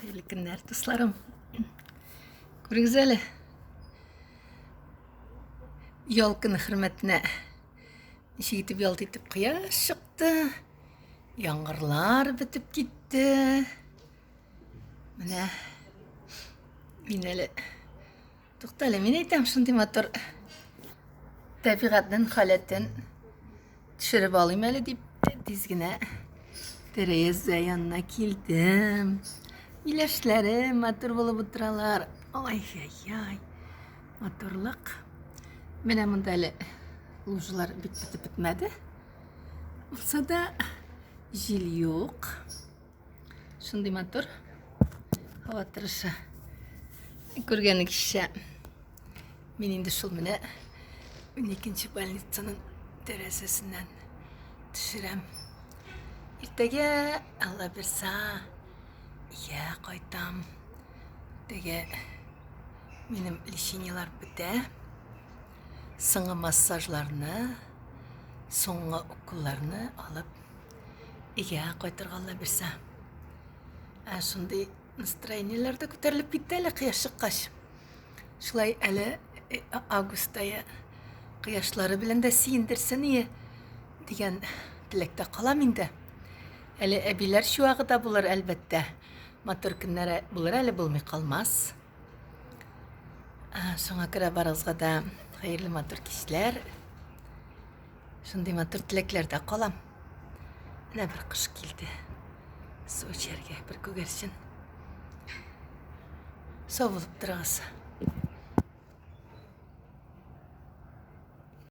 Хәерле көннәр, дусларым. Күрегез әле. Ял көне хөрмәтенә ничек итеп ялт итеп кояш чыкты. Яңгырлар бетеп китте. Менә мин әле Туктале, мин әйтәм, шундый матур табигатьнең халәтен төшереп алыйм әле дип, тиз генә тәрәзә янына килдем. Миләшләре матур булып утыралар. Ай-яй-яй. Матурлык. Менә монда әле лужалар бик бетеп бетмәде. Булса да җил юк. Шундый матур һава торышы. Күргәнегезчә, мин инде шул менә 12 больницаның тәрәзәсеннән төшерәм. Иртәгә, Алла бирса, я кайтам. Иртәгә минем лечениелар бетә. Соңгы массажларны, соңгы уколларны алып Өйгә кайтырга Алла бирсә. Ә шундый настроениеләр дә күтәрелеп китте әле кояш чыккач. Шулай әле э, август ае кояшлары белән дә сөендерсен ие дигән теләктә калам инде. Әле әбиләр чуагы да булыр, әлбәттә. Матур көннәр булыр әле, булмый калмас. Шуңа күрә барыгызга да хәерле матур кичләр. Шундый матур теләкләрдә калам. Менә бер кош килде. Су эчәргә, бер күгәрчен. Сау булып торыгыз.